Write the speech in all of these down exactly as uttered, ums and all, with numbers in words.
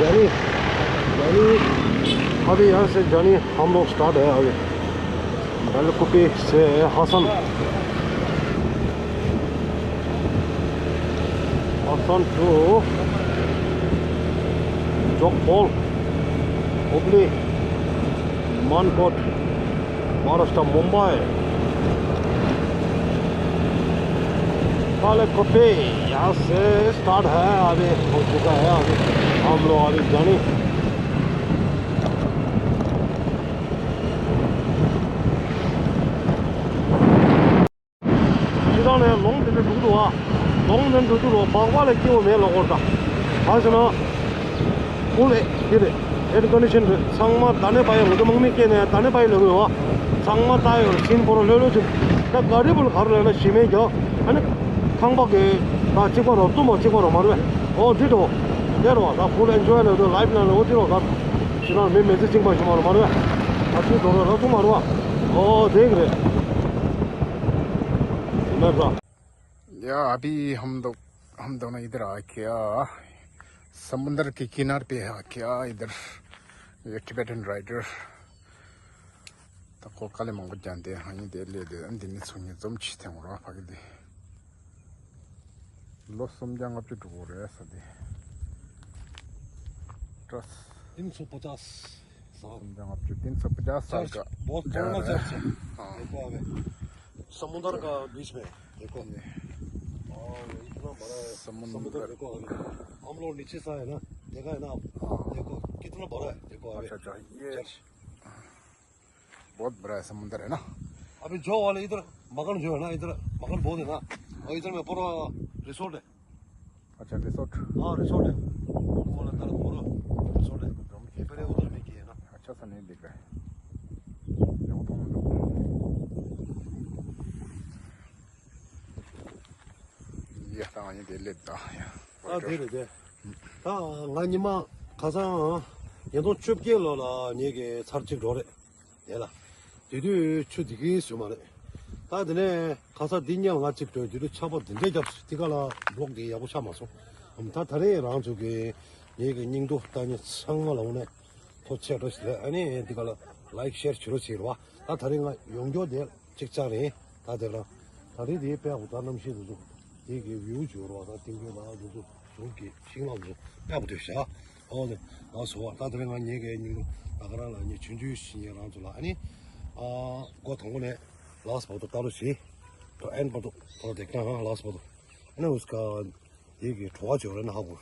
जानी, जानी, अभी यहाँ से जानी हम लोग स्टार्ट है। अभी बैलकुपे से हसन, हसन टू जोगपोल, हुबली, मानकोट, महाराष्ट्र, मुंबई। बैलकुपे यहाँ से स्टार्ट है, अभी हो चुका है, अभी हम लोग अभी जानी। ཁྱེད་རང་ནས་ལོང་དེ་འདྲ་འགྲོ་གི་འདུག་ཨ། ལོང་དེ་འགྲོ་དུས་ལོ་སྦག་སྦག་ལ་སྐྱིད་པོ་མེད་ལོ་སྐོར་དང་། གང་ཟེར་ན། ཀུལ་ཨེ་དེ་རེད། ཨེར་ཀོན་ཌི་ཤན་རེད། ཚང་མ་ད་ནས་ཕ་ཡི་ལོ་དུ་དམག་མི་སྐྱེས་ནས་ད་ནས་ཕ་ཡི་ལོ་གི་ཡོད་ཨ། ཚང་མ་ལྟ་ཡོད་རེད། སིན་པོ་ར་ལྷོད་ལྷོད་ཅིག་ད་ག་རི་བུལ་ག་རུ་ལས་ན་ཞི་མེད་ཀྱང་ཨ་ནི། ཁང་པ་གི་ད་གཅིག་པ་རོ་བཏུམ་པ་གཅིག་པ་རོ་མ་རུ་བས། ཨོ་འདི་འགྲོ། འདི་རོ་ད་ཀུལ་ཨེན་ཇོའི་ལོ་དུ་ལའིབ་ན་ལོ་འོ་འདི་རོ་ད། ཁྱེད་རང་མི་མེ་ཙི་གཅིག་པ་ཞུ་མ་རོ་མ་རུ་བས། ད་ཅིག་འགྲོ་རོ་ལ་ཐུག་མ་རུ་བ། ཨོ་དེ་གི་རེད། ཡིན་ན་ད། या अभी हम लोग, हम दोनों इधर आ गया, समुंदर के किनार पे आ गया। इधर ये टिबेटन राइडर। तो को काले मंगो जानते हैं, हाँ, ये दे ले दे, अंदर नहीं सुनिए, तुम चीते हो रहा, फाके दे। ལོ་སུམ་བརྒྱ་ལྔ་བཅུ་འགྲོ་གི་རེད་ས་དེ། ट्रस तीन सौ पचास साल। समझा आप जो तीन सौ पचास साल का। बहुत पुराना चर्च है। हाँ। देखो अबे, समुंदर का बीच में। देखो। ये। और इतना बड़ा है। समुंदर। समुंदर देखो अभी। हम लोग नीचे से आए ना, देखा है ना आप? हाँ। देखो कितना बड़ा है, देखो अबे। अच्छा, अच्छा, ये चर्च। बहुत बड़ा है समुंदर, है ना? अभी जो वाले इधर मकान जो है ना, इधर मकान बहुत है ना, और इधर में पूरा रिसोर्ट है। अच्छा, रिसोर्ट। हाँ, रिसोर्ट है। वो वाला तरफ पूरा रिसोर्ट है। ये पहले उधर में किए ना। अच्छा सा नहीं दिख रहा है। ཡ་ད་ང་ཡིན་དེ་སླེབས་ད་ཡ། ཨ་དེ་རེད་དེ། ད་ང་ཉི་མ་ཁ་སང་ཉིས་སྟོང་བཅོ་བརྒྱད་ལོ་ལ་ངེད་ཀྱི་ཚར་གཅིག་འགྲོ་རེད། དེ་ལ། དེ་དུས་ཆུ་དེ་གིས་བཟོས་མ་རེད། ད་དེ་ནས་ཁ་སང་འདི་ཉལ་ང་གཅིག་འགྲོ་དེ་དུས་ཆར་པ་དེ་འདྲས་བརྒྱབ་སོང་། དེ་ག་ལ་བློག་དེ་ཡག་པོ་ཆགས་མ་སོང་། ད་ད་རེས་རང་ཚོ་གི་ངེད་ཀྱི་སྙིང་སྡུག་ལྟ་ཉན་ཚང་མ་ལ་འོ་ནས་ཐུགས་རྗེ་ཆེ་ཞུ་རེད། ཨ་ནི་དེ་ག་ལ་ལའིག་ཤེར་བྱེད་རོགས་བྱེད་རོགས། ད་ད་རེས་ང་ཡོང་རྒྱུ་དེ། གཅིག་ཅར་རེད། ད་དེ་ལ་ད་རེས་དེའི་དཔེ་ཡག་པོ་ད་གནམ་གཤིས་དེ་ཚོ་དེ་གི་བིའུ་བྱོས་རོགས། ད་ཏིང་ཏིང་ད་དེ་ཚོ་ཟུར་གི་ཤིང་ལ་ཚོ་དཔེ་ཡག་པོ་དེ་བཞག་ཨོ་དེ་ང་སོ་བ་ད་དེ་རེས་ང་ངེད་ཀྱི་སྙིང་རུ་ད་ག་རང་ལ་ངས་ཆུང་ཆུང་ཞིག་ངས་རང་ཚོ་ལ་ཨ་ནི་ཨ་སྒོ་དང་པོ་ནས་ལགས་བར་དུ་ལྟ་རོགས་བྱེད། ད་ཨེན་བར་དུ་ད་དེ་ཀྱང་ལགས་བར་དུ་ཨ་ནི་འུ་སྐ་དེ་གི་བྲོ་བ་བྱོས་རེད་ན་ཧ་གོ།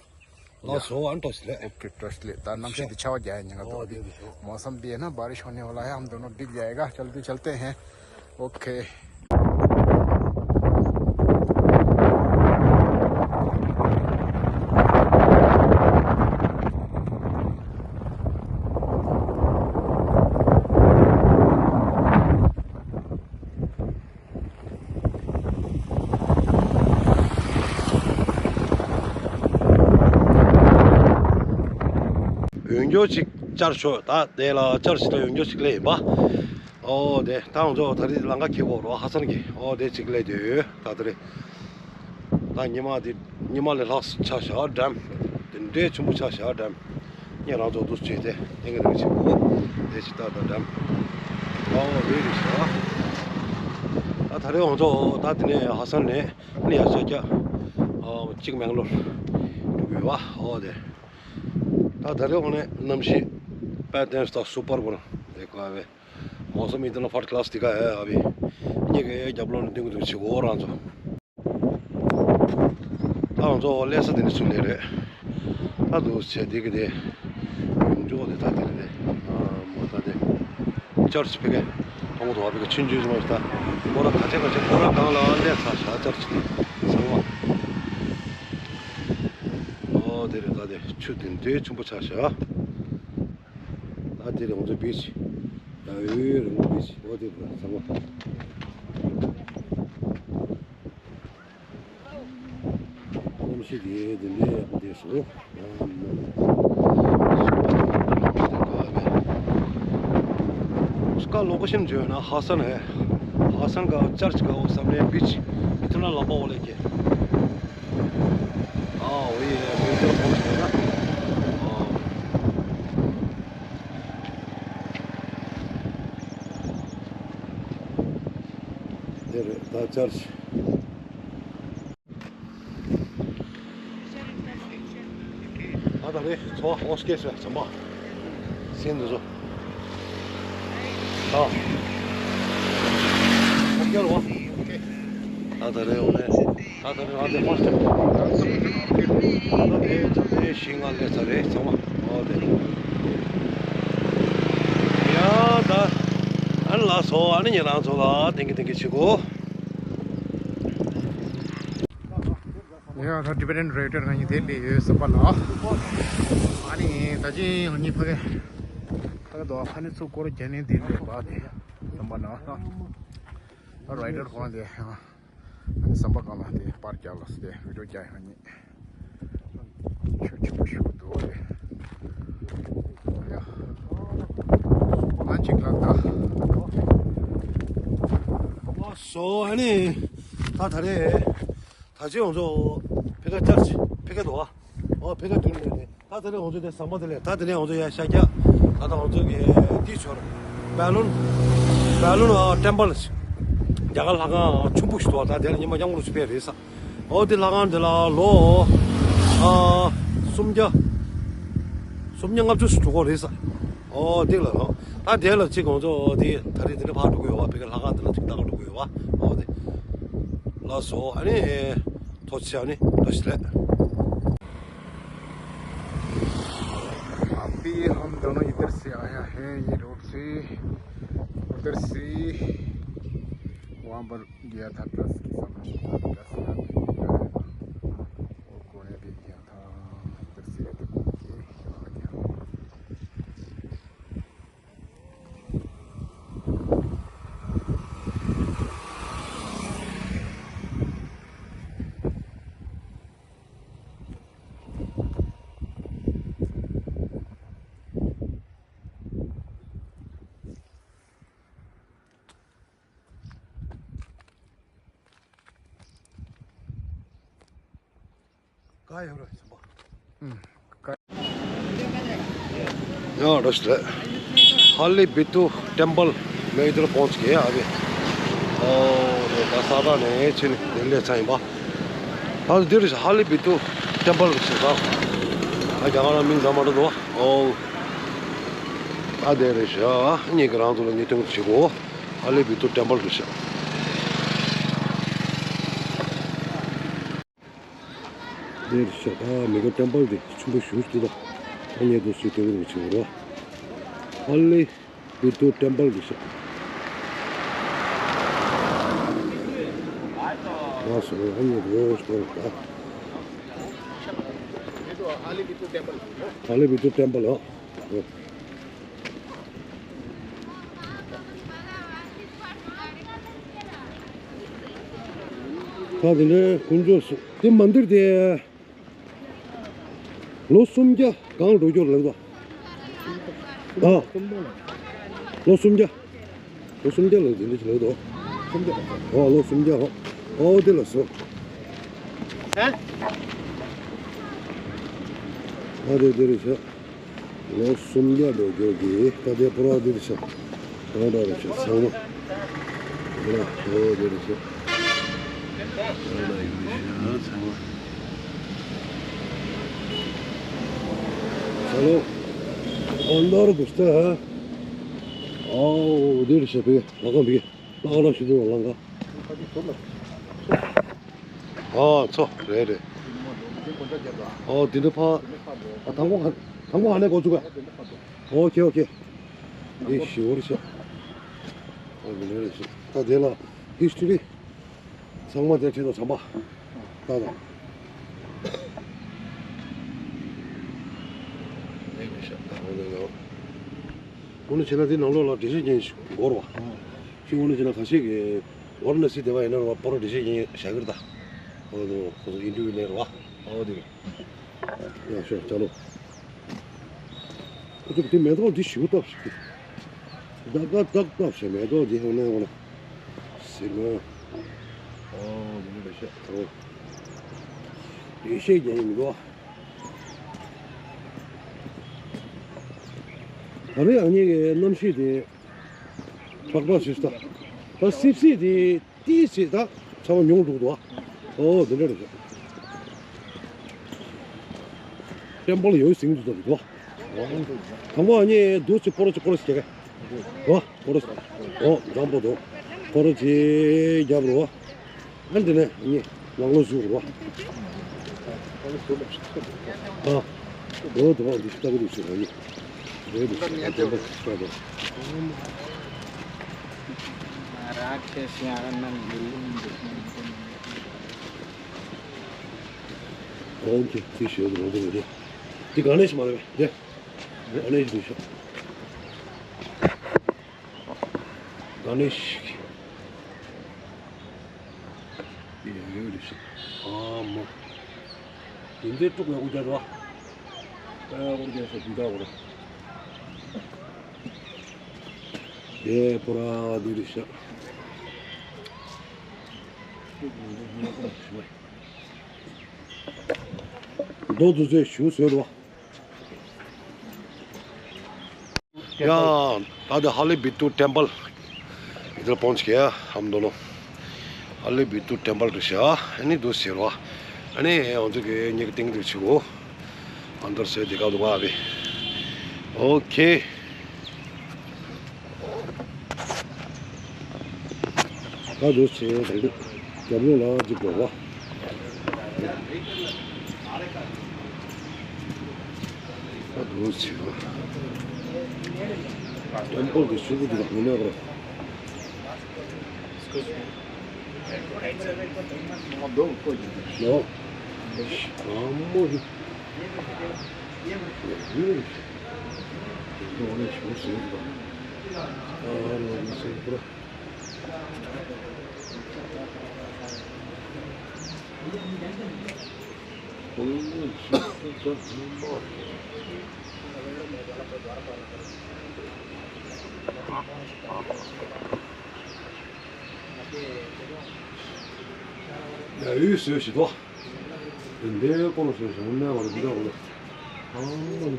ལགས་སོ་ཨ་ནི་བཀྲ་ཤིས་བདེ་ལེགས། ओके, བཀྲ་ཤིས་བདེ་ལེགས། ད་གནམ་གཤིས་དེ་ཆར་པ་རྒྱག་ཡ་ཉེན་ཁ་འདུག་ཨ། དེ་ཤོག मौसम भी है ना, बारिश होने वाला है, हम दोनों भीग जाएगा। चलते चलते हैं। ओके। ཡོང་རྒྱུ་ཅིག་བཅར་ཆོག་ད་དེ་ལ་བཅར་ཞིག་ད་ཡོང་རྒྱུ་ཅིག་སླེབས་ཡིན་པ། ཨོ་དེ་ད་ང་ཚོ་ད་རེས་ལམ་ཁ་འཁེལ་གོ་རོ་ཧ་སན་གི་ཨོ་དེ་ཅིག་སླེབས་དུས་ད་དེ་རེད། ད་ཉི་མ་དེ་ཉི་མ་ལས་ལྷག་ཆ་བཞག་འགྲམ། དེ་འདྲའི་ཆེན་པོ་ཆ་བཞག་འགྲམ། ངས་རང་ཚོ་འདུག་བྱས་ཏེ་ཨེ་ང་རང་ཆེན་པོ་དེ་ཅིག་ད་ད་འགྲམ། ཨོ་རེད་རེད་བཞག་ད་ད་རེས་ང་ཚོ་ད་དེ་ནས་ཧ་སན་ནས། ནི་ཡར་ཤར་རྒྱག་ཨོ་གཅིག་མེང་ལོར་འགྲོ་གི་ཡོད་པ། ཨོ་དེ། ད་ད་རེས་འོང་ནས་གནམ་གཤིས་དཔལ་ལྡན་སྟ་སུ་པར་བོར་དེ་གོ་ཨ་བེ། मौसम इतना फर्स्ट क्लास दिखा है अभी। ये के जबलों ने दिंग दिंग छिगो रहा तो। ད་ང་ཚོ་ལས་ས་དེ་ནས་ཚུར་ལས་རེད། ད་དུ་ཆེ་དེ་གི་དེ། ཡོང་འཇོག་དེ་ད་དེ་རེད་དེ། ཨ་མོ་ད་དེ། ཅར་ཆི་ཕ་གི་ཐོང་དོ་བ་ཕ་གི་ཆུན་ཆུན་མ་ཞིག་ད། ཁོ་ར་ཁ་ཆེ་ཁ་ཆེ་ཁོ་ར་གང་ལ་ཨ་ལས་ཚ་ཤ་ཅར་ཆི་དེ་ཚང་བ། ཨོ་དེ་རེད་ད་དེ་ཆུ་དེ་འདྲའི་ཆེན་པོ་ཆགས་ཤག་ད་དེ་རེད་ང་ཚོ་བིཆ། ཡ་ཡོད་རེད་ང་ཚོ་བིཆ་ཨོ་དེ་རེད་ཚང་བ། གནམ་གཤིས་དེ་དེ་འདྲའི་ཡག་པོ་བསྡད་སོང་། उसका लोकेशन जो है ना, हासन है। हासन का चर्च का वो सामने बीच इतना लंबा वाला क्या है? हाँ, वही है, वही तरफ पहुंच गए ना। हाँ। ད་ཅར་ཆི། ཨ་ད་རེ་ཚོ་ཨོ་སྐད་ཟེར་ཚང་མ་སེམས་འདུག་ཟོ། ཨ་ཨོ་སྐད་རོ། ཨ་ད་རེ་ཨོ་ནེ། ད་ད་རེ་ང་དེ་ཧོ་སྟེ། ད་ད་རེ་ད་དེ་ཞིང་ང་ལས་ད་རེ་ཚང་མ་ཨོ་དེ། ཡ་ད་ཨ་ནི་ལ་སོ། ཨ་ནི་ཉེ་རང་ཚོ་ལ་དེང་གི་དེང་གི་ཆི་གོ། ཡ་ད་ཌི་པེ་ཌེན་ཊི་རེ་ཊར་ང་གཉིས་དེ་ལས་ཡོད་བསམ་པ་ལ། ཨ་ནི་ད་ཅི་ང་གཉིས་ཕ་གི་ཕ་གི་དོ་ཕ་ནི་ཚུར་སྐོར་རྒྱ་ནས་དེ་ལས་པ་དེ་བསམ་པ་ལ། ད་རེ་ཊར་ཁོང་དེ་ཨ་ནི་བསམ་པ་གང་ལ་དེ་པར་རྒྱག་ལ་སི་དེ་བི་ཌིའོ་རྒྱག་ཡང་གཉིས། ཆོས་ཆེན་པོ་ཞིག་འདུག་རེད། ཡ། ང་གཅིག་ལ་ད། ཨོ་སོ་ཨ་ནི། ད་ད་རེད། ད་ཅི་ཡོང་ཚོ། ཕེ་ཀ་ཅར་ཆི་ཕེ་ཀ་དོ། ཨོ་ཕེ་ཀ་དུ་ནས་རེད། ད་དེ་ནས་ང་ཚོ་དེ་ཟམ་པ་དེ་ལས་ད་དེ་ནས་ང་ཚོ་ཡར་ཤར་རྒྱག་ད་ལྟ་ང་ཚོ་གི་འདི་ཆོར་བལ་ལུན། བལ་ལུན་ཨ་ཊེམ་པལ་ཞིག་རྒྱ་གར་ལྷ་ཁང་ཆུང་པོ་ཞིག་འདུག་ད་དེ་ལ་ཉི་མ་མཉམ་རུབ་ཞིག་ཕེབས་རེད་ས། ཨོ་དེ་ལྷ་ཁང་དེ་ལ་ལོ་ཨ་སུམ་བརྒྱ་སུམ་བརྒྱ་ལྔ་བཅུ་ཞིག་འགྲོ་གི་རེད་ས། ཨོ་དེ་ལ་ལོ་ད་དེ་ལ་ཅིག་ང་ཚོ་དེ་ད་རེས་དེ་འདྲ་ཕར་འགྲོ་གི་ཡོད་བ། ཕ་གི་ལྷ་ཁང་དེ་ལ་ཅིག་ལྟ་ག་འགྲོ་གི་ཡོད་བ། ཨོ་དེ་ལགས་སོ། ཨ་ནི་ཐུགས་རྗེ་ཆེ། ཨ་ནི་བཀྲ་ཤིས་བདེ་ལེགས། अभी हम दोनों इधर से आया है, ये रोड से, उधर से वहाँ पर गया था, दस की समझ, दस का वो कोने पे गया था, इधर से इधर घूम के आ गया। ག་ཡོད་རེད་ཟེར་བ། ཡང་རེད་ཟེར། ཧ་ལི་བི་ཏུ་ཊེམ་པལ། मैं इधर पहुंच गया अभी। ओ, ये बस आ रहा नहीं, चलिए, दिल्ली से ही बा। हाँ, there is ཧ་ལི་བི་ཏུ་ཊེམ་པལ་ཟེར་ད། ཨ་རྒྱ་གར་མིང་ཚང་མ་འགྲོ་འདུག་ཨོ། ཨ་དེ་རེད་ཤག་ངེད་ཀྱི་རང་ཚོ་ལ་ཉེ་དོན་བྱེད་དགོས། ཧ་ལི་བི་ཏུ་ཊེམ་པལ་རེད་ཤག་འདིར་ཤ་ད་མི་ག་ཊེམ་པལ་དེ་ཆེན་པོ་ཞེ་པོ་ཅིག་འདུག་ད་ངས་འདུག་སེ་ལྟ་བུ་ཆེ་བོ་ར། ཧ་ལི་བི་ཏུ་ཊེམ་པལ་དེ་ཤ། ང་སོ་ཨ་ནི་རོ་སྟོར་ད། ཧ་ལི་བི་ཏུ་ཊེམ་པལ་ཨ། ད་དེ་ནས་ཀུན་སྤྱོད་སུ་དེ་མ་འདིར་དེ། ལོ་སུམ་བརྒྱ་གང་འགྲོ་རྒྱུར་ལངས་དོ། ཨ། ལོ་སུམ་བརྒྱ། ལོ་སུམ་བརྒྱ་ལ་འཛིན་གྲྭ་ཞིག་ལངས་དོ། སུམ་བརྒྱ། ཨོ་ལོ་སུམ་བརྒྱ་ཧོ། ཨོ་དེ་ལ་སོ། ཨ་དེ་དེ་རེད་ཤག་ལོ་སུམ་བརྒྱ་འགྲོ་རྒྱུར་གྱི་ད་དེ་པོ་ར་དེ་རེད་ཤག་གང་འདྲ་རེད་ཤག་ཚང་མ། དེ་ལ་ཨོ་དེ་རེད་ཤག་ཚང་མ་ཡོད་རེད་ཤག་ཚང་མ། चलो अंदर घुसते हैं। आओ, उधर से भी लगा भी, लगा लो, सीधे लगा। ཨ་ཚོ་རེད་རེད། ཨོ་དེ་འདྲ་ཕ། ཨ་དང་པོ་ག་དང་པོ་ཨ་ནས་འགོ་བཙུགས་ག་ཨོ་ཁེ་ཨོ་ཁེ། འདི་ཞི་བོ་རེད་ཤག་ཨོ་དེ་འདྲ་རེད་ཤག་ད་དེ་ལ་ཧིས་ཊོ་རི། ཚང་མ་དེ་ཁྲིད་དང་ཚང་མ། ད་དང་། ཨོ་ནི་བྱས་ན་དེ་ནང་ལོགས་ལ་འགྲེལ་བཤད་རྒྱག་མཁན་ཞིག་འགོར་བ། ཅིག་ཨོ་ནི་བྱས་ན་ཁ་ཤས་ཀྱིས་ཝ་ར་ཎ་སི་དེ་བ་ཡིན་ན་ར་བ་པོ་ར་འགྲེལ་བཤད་རྒྱག་མཁན་བཞག་གི་རེད་ད། ཨོ་དེ་ཁོ་ཚོ་ཨིན་ཊར་བིའུ་ལེན་ར་བ། ཨོ་དེ། ཡ་ཤོག་ཅ་ལོ། ཨ་ཅོ་དེ་མེ་ཏོག་འདི་ཞིག་སྟབས་ཤིག་གི། ད་ཀ་ཏག་ཏག་ཞེས་མེ་ཏོག་འདི་ཧོ་ནས་ཧོ་ན། ཟེར་མ། ཨོ་འདི་ནི་རེ་ཤ་ཨོ། རེ་ཤ་རྒྱན་ཡིན་འགྲོ། ད་རེས་ཨ་ནི་གི་གནམ་གཤིས་དེ་ཁྲག་ཁྲག་ཞིག་ད། ད་སིབ་སིབ་དེ། ཏིས་ཟེར་ད་ཚ་བ་ཉུང་འགྲོ་གི་འདུག་བ། ཨོ་དེ་འདྲ་རེད། ཊེམ་པལ་ཡོད་ཟིན་འདུག་འདུག་བ། དང་པོ་ནི་འདུག་ཅིག་སྐོར་ཅིག་སྐོར་ཅིག་བྱེད་ག་བ། སྐོར་ཅིག་ཨོ་འཛམ་པོ་འདུག་སྐོར་ཅིག་རྒྱབ་རུ་བ། ཨ་འདི་ནས་ནི་ནང་ལོགས་བཞུགས་རུ་བ། ཨ་འོ་དེ་བ་འདི་ལྟ་གི་འདུག་ཟེར་བ་ཡིན། རེད་འདུག་ཟེར་བ་དེ་འདྲ་ཞིག་ལྟ་དགོས། ཨོ་ཁེ་དེ་ཞོལ་དུ་རོ་དེ་མི་རེད་དེ། དེ་ག་ནས་ཞིག་མ་རེད་པས་དེ། ག་ནས་ཞིག་འདུག་ཤོག་ག་ནས་ཞིག་ཡོད་རེད་ཤག་ཨ་མ། དེ་འདྲའི་དཀྲུག་ཡག་པོ་རྒྱག་རོགས། ཨ་དཀྲུག་རྒྱག་ས་དེ་འདྲ་གོ་ར། དེ་པོ་ར་དེ་རེད་ཤག་རྡོ་དུ་ཚོད་ཞུ་བཟོས་རོགས། ཡང་ད་ལྟ་ཧ་ལི་བི་ཏུ་ཊེམ་པལ་ཡིད་ལ་སྤོང་ཅིག་ཡ་ཧམ་དོ་ནོ། ཧ་ལི་བི་ཏུ་ཊེམ་པལ་རེད་ཤག་ཨ་ནི་འདུག་ཟེར་བ། ཨ་ནི་ང་ཚོ་གི་ཉིག་ཏིང་དུ་ཆུ་བོ། ཨན་དར་སེ་དེ་ག་འདུག་ག་བི། ཨོ་ཁེ། ད་འདུག་ཟེར་དང་འདུག་རྒྱབ་ལོགས་ལ་འཇིག་འགྲོ་བ། ད་འདུག་ཟེར་བ། ཊེམ་པལ་དེ་ཆུ་བོ་དེ་ལ་ཧུ་ནེ་ག་ར། ནོ། ཨ་མོ་ཧི། ཨ་རོ་ཧི་སེ་པུ་ར། ཡ་ཡུལ་སོས་ཤི་དོ། དེ་འདྲའི་ཀོ་ལོ་སོས་ཤི་ནས་བ་ལ་འདི་འདྲ་བ་ལ། ཨང་།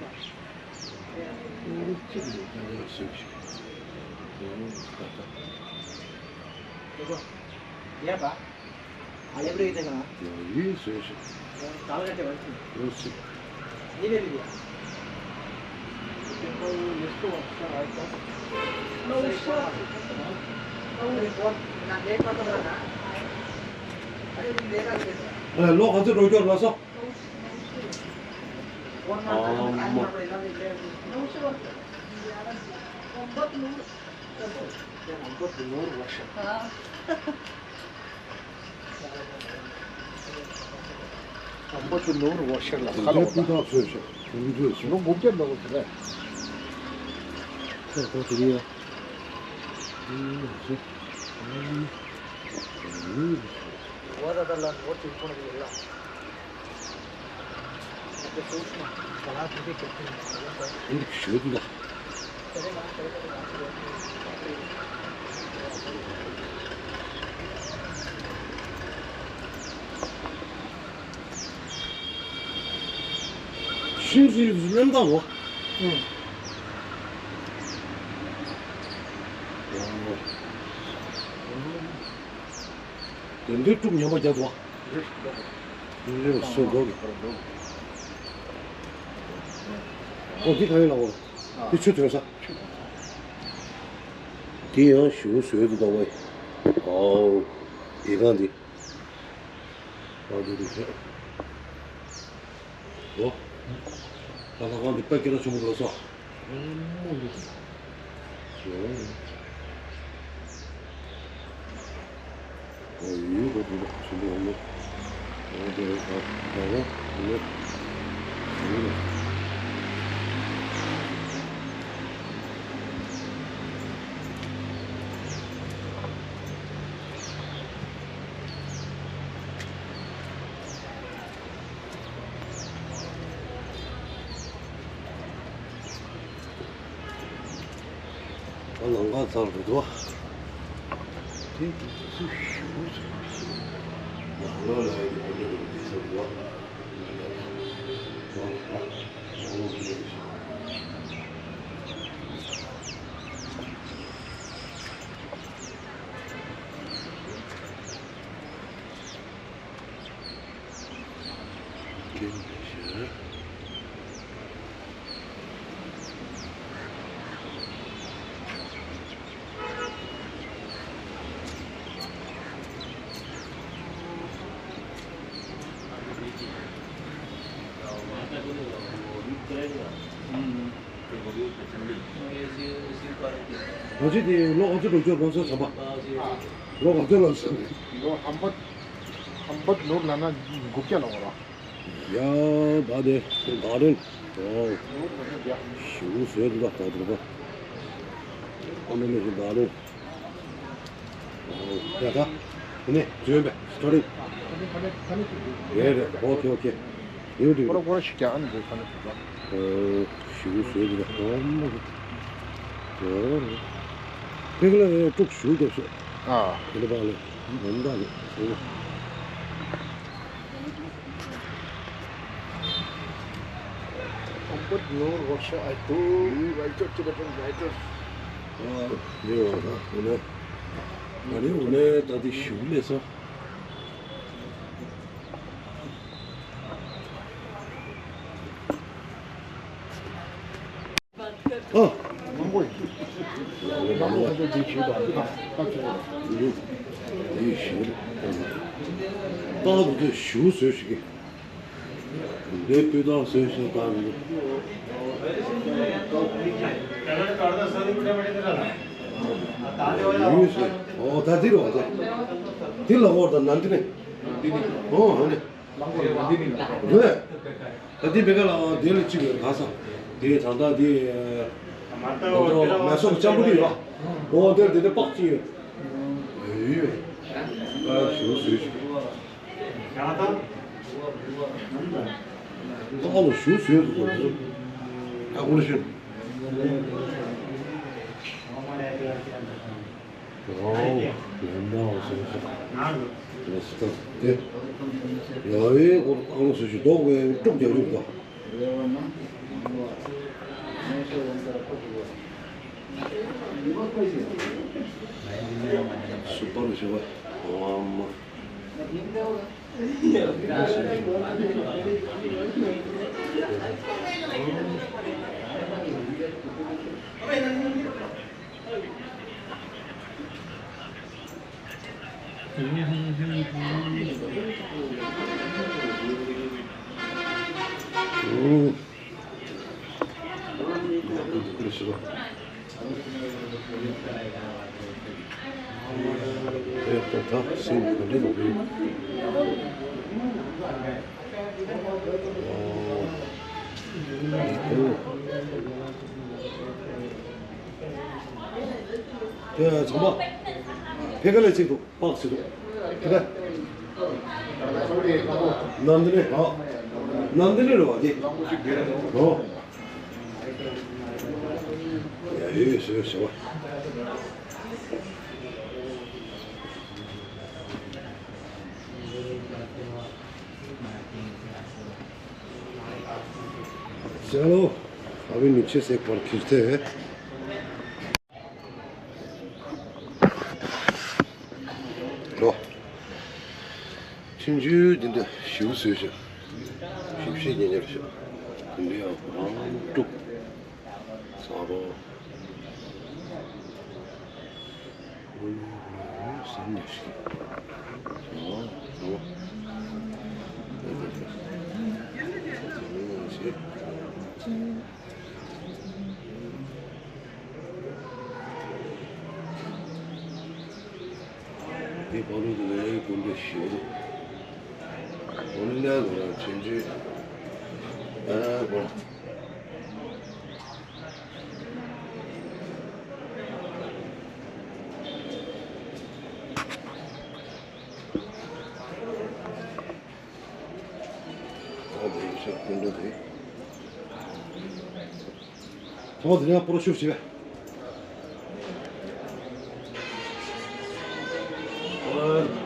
ཀོ་ལོ་གཅིག་ལ་འདི་འདྲ་སོས་ཤི། ཡང་ད་ལྟ། ཡ་ཡུལ་སོས་ཤི། ལོ་ག་ཚོད་འགྲོ་རྒྱུར་ལ་སོ། ཨ་མ། དང་པོ་དེ་ནོར་བ་ཤར་ལ་ཁ་ལོ་ད། དང་པོ་དེ་ནོར་བ་ཤར་ལ་ཁ་ལོ་ད། ནོར་དགུ་བརྒྱ་ནོར་བ་དེ་རེད། ཁོ་ཁོ་དེ་རེད། ཨུམ་ཟེར། ཨུམ། ཨུམ། བ་ད་ད་ལ་ནོར་དེ་ཁོ་ན་དེ་ལ། འདི་ཞོལ་དུ་ལ། ཤིང་རིས་ལེན་དང་ལོ། ཨུ། དེ་འདྲའི་དཀྲུག་ཉམས་པ་རྒྱག་འདུག་བ། འདི་ལས་སུ་འགྲོ་གི། ཨོ་འདི་ག་ཡིན་ལ་འོ། འདི་ཆུ་ཐོན་ས། འདི་ཡང་ཞུ་བཟོས་འདུག་ད་བས། ཨའོ། འདི་གང་འདི། ཨ་འདི་འདི་ཁྱེད། ཨོ། ད་ལྷ་ཁང་འདི་དཔེ་སྐད་གྲགས་ཆེན་པོ་འདུག་ལ་སོ། ཨེ་མོ་འདི། ཨོ་ཡིན་གོ་འདི་ཆེན་པོ་ཡོང་ནི། ཨོ་འདི་རེད་ད་ད་ལ་ཡིན། ད་ལམ་ཁ་ཚར་འགྲོ་འདུག་དེ་ཚོ་ཞུ་ཞུ། ལམ་ལ་ཡི་གེ་འདི་འདྲ་འདི་ཚོ་འདུག་ང་ཚོ་དེ་ལོ་ག་ཚོད་འགྲོ་རྒྱུ་གོང་ས་བྱམས་པ། ལོ་ག་ཚོད་ལ་སོང་། ལོ་ཧམ་པ་ཧམ་པ་ནོར་ལ་ན་དགུ་བརྒྱ་ལ་འོ་ར། ཡ་ད་དེ་ད་རིང་ཨོ་ཞུ་བཟོས་འདུག་ད་ད་དེ་པ། ཨ་མ་ནི་ཞུ་ད་རིང་། ཡ་ད། ནི་བརྗོད་པས་སི་ཊར་ཊིང་། རེད་རེད། ཨོ་ཁེ་ཨོ་ཁེ། ཡོད་འདུག་ཁོ་ར་ཁོ་ར་ཞིག་ཀྱང་ཨ་ནི་འདུག་ཁ་ནི་འདུག་ཨོ་ཞུ་བཟོས་འདུག་ཨོ་མ་རེད། ཨོ་རེད། ཕེག་ལ་རེད་དཀྲུག་ཞུ་དེ་ཤོད། ཨ། དེ་ལ་པ་ལེ། མོན་ད་ལེ། ཨོ། Open your workshop, I do. I got to the writer. ཨ་ཡོ་ད་འོ་ན། ད་ནི་འོ་ན་ད་དེ་ཞུ་ལས་ས། ཨ། མང་པོ་ཡིན། མང་པོ་ཁ་ཤས་འདི་ཞུས་དང་འདི་དང་ཁ་ཁྱེར་ཡོད། འདི་ཞུས་རེད། ཏག་ཏག་ཏུ་ཞུ་བཟོས་ཤིག་གི། འདི་སྤུས་དག་བཟོས་ཤིག་ཏག་ཏག་ཏུ། ཡུས་ཟོས། ཨོ་ད་འདི་རེད་བ་ད། འདི་ལ་འོར་ད་ནན་ཏི་ནི། ཨོ་ཧ་ནི། རེད། ད་འདི་བེ་ག་ལ་དེ་ལ་གཅིག་ཡོད་ག་ས། དེ་ད་ལྟ་དེ། ང་ཚོ་མེ་སོགས་ལྕམ་པོ་དེ་ཡོད། འོ་དེར་དེ་དེ་པགས་གཅིག་ཡོད། ཡོད། ཨ་ཞུ་ཞུ་ཞུ། ཨ་ལོ་ཞུ་ཞུ་ཞུ། ཨ་ཁུ་ལ་ཞུ། ཨོ། ལན་ནའོ་སོ་སོ། ལོ་སི་ཏོག་དེ། ཡ་ཨེ་ཨོ་ཨ་ལོ་སོ་སོ་ཏོག་ཨེ་དཀྲུག་རྒྱག་རྒྱུ་དང་། སུ་པར་ཞེས་པ། ཨོ་ཨ་མ། དེ་ཚང་མ་ཕེ་ཁ་ལས་ཚིག་འདུག་པགས་ཚིག་འདུག་ཕེ་ཁ། ནན་ཏི་ནི། ཨ། ནན་ཏི་ནི་རེད་བ་དེ། ཨོ། ཡ་ཡོད་ཡོད་ཟེར་ཟེར་བ། ཟེར་ལོ། ཨ་བི་ནི་ཆེ་སེ་ཀོར་ཁྱིར་ཐེ། ལོ། ཆུང་ཆུང་འདི་འདྲ་ཞིབ་བཟོས་ཤག་ཞིབ་ཞིབ་ཉེ་ཉེར་ཤག་འདི་འདྲ་ཡང་དཀྲུག་ཚ་པོ། ཨུ་ལུ་ཨུ་ལུ་ཟེར་ཉེར་ཤག་ཨོ་ཨོ། དེ་བར་དུ་ལས་ཀུན་ཏུ་ཞུ། འོ་ན་ང་ཆུང་ཆུང་ཨ་གོ། ཨ་དེ་ཤ་ཀུན་ཏུ་དེ། ཐོག་དེ་ནས་པོ་རོ་ཤུར་བྱེད་པས། ཨ་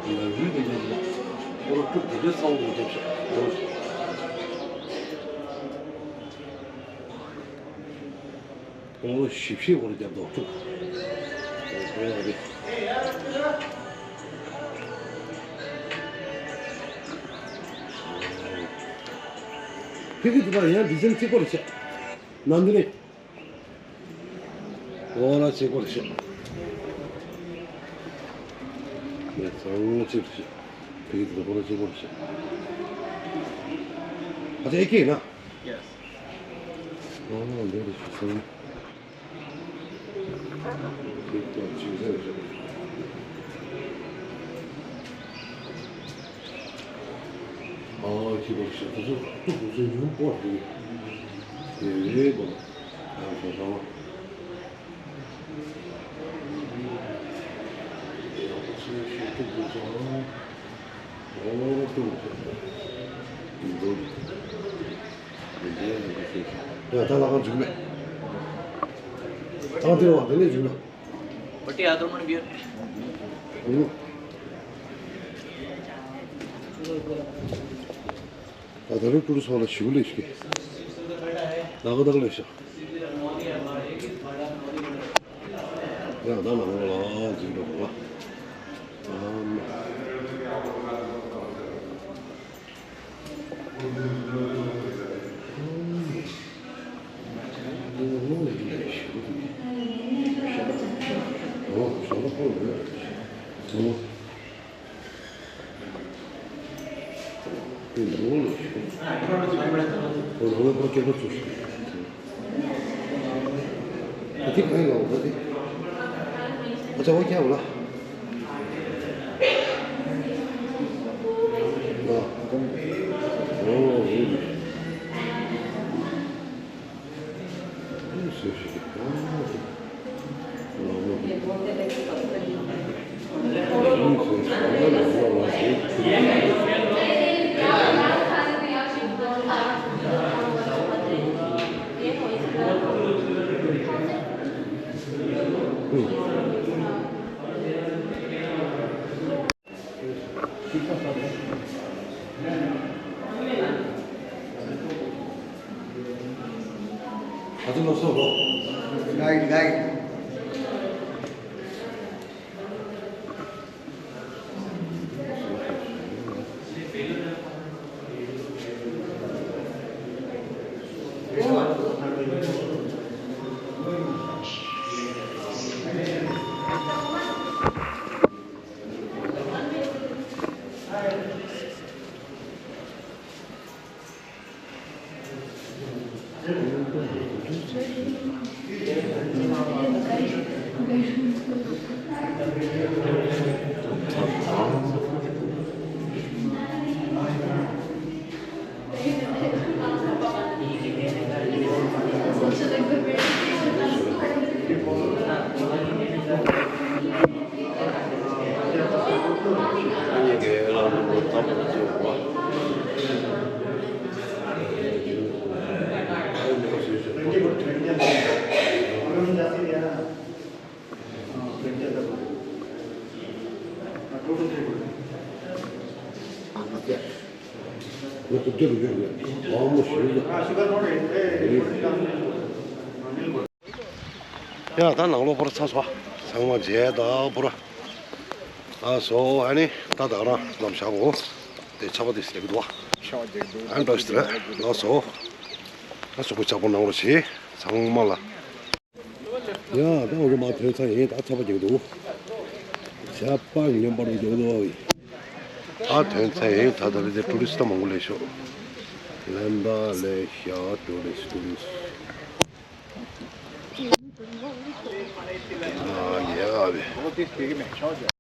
ཡ་རུས་དེ་ནས་པོ་རོ་དཀྲུག་དེ་འདྲའི་ཚ་བོ་དེ་རྒྱབ་ཤག་པོ་རོ་ཞིབ་ཞིབ་པོ་རོ་རྒྱབ་དོ་དཀྲུག་དེ་རེད། ཕི་གི་དུ་ད་ཡང་ཌི་ཛན་གཅིག་པོ་རེད་ཤག་ནང་དུ་ནས། ཨོ་ན་ཆེ་གོ་རེ་ཤག་ཡ་ཚང་ཆེ་རེ་ཤག་ཕི་གི་དུ་ཁོ་ན་ཆེ་གོ་རེ་ཤག་ཨ་ཅེ་ཨེ་ཀེ་ན། Yes. ཨོ་འདི་རེད་ཞུ་སོང་། ཨ་ཁྱི་པར་ཞིག་ཁོ་ཚོ་ཁོ་ཚོ་ཡུལ་སྤོར་རེད། དེ་རེད་པ། ཨ་ཁོ་ཚོ། ཡ་ད་ལ་ཁང་འཇུག་མེད། ཐང་དེ་བ་དེ་ནས་འཇུག་ན། བ་ཏི་ཡ་དོ་མ་འབྱོར། ད་ད་རུ་ཀྲུ་སོ་ལ་ཞུ་ལེ་ཞུ། ད་ག་ད་ག་ལེ་ཤ། ཡང་ད་ནང་ལ་འཛིན་འགྲོ་བ། ཨམ། ཨོ། ཡ་ད་ནང་ལོགས་བོར་ཚར་སོང་། ཚང་མ་མཇལ་ད་བོར། ལགས་སོ། ཨ་ནི་ད་ད་རང་ལམ་བཞག་གོ། དེ་ཆར་པ་དེ་ཟེར་གི་འདུག་བ། ཨ་ནི་འདྲ་ཞིག་རེད། ལགས་སོ། ཨ་གཟུགས་པོ་ཆག་པོ་གནང་རོགས་བྱེད། ཚང་མ་ལ། ཡ་ད་འོ་རུ་མ་ཐོན་ཚར་ཡིན། ད་ཆར་པ་རྒྱག་འདུག་ཆར་པ་ངན་པ་རུ་རྒྱག་འདུག་ཨ་ཐོན་ཚར་ཡིན། ད་ད་རེས་དེ་ཊུ་རི་སི་ཊི་མང་པོ་སླེབས་ཤག་ལན་ད་ལེ་ཤ་ཊུ་རི་སི་ཊི་ཊུ་རི་སི་ཊི། ཨ་ཡ་བེ།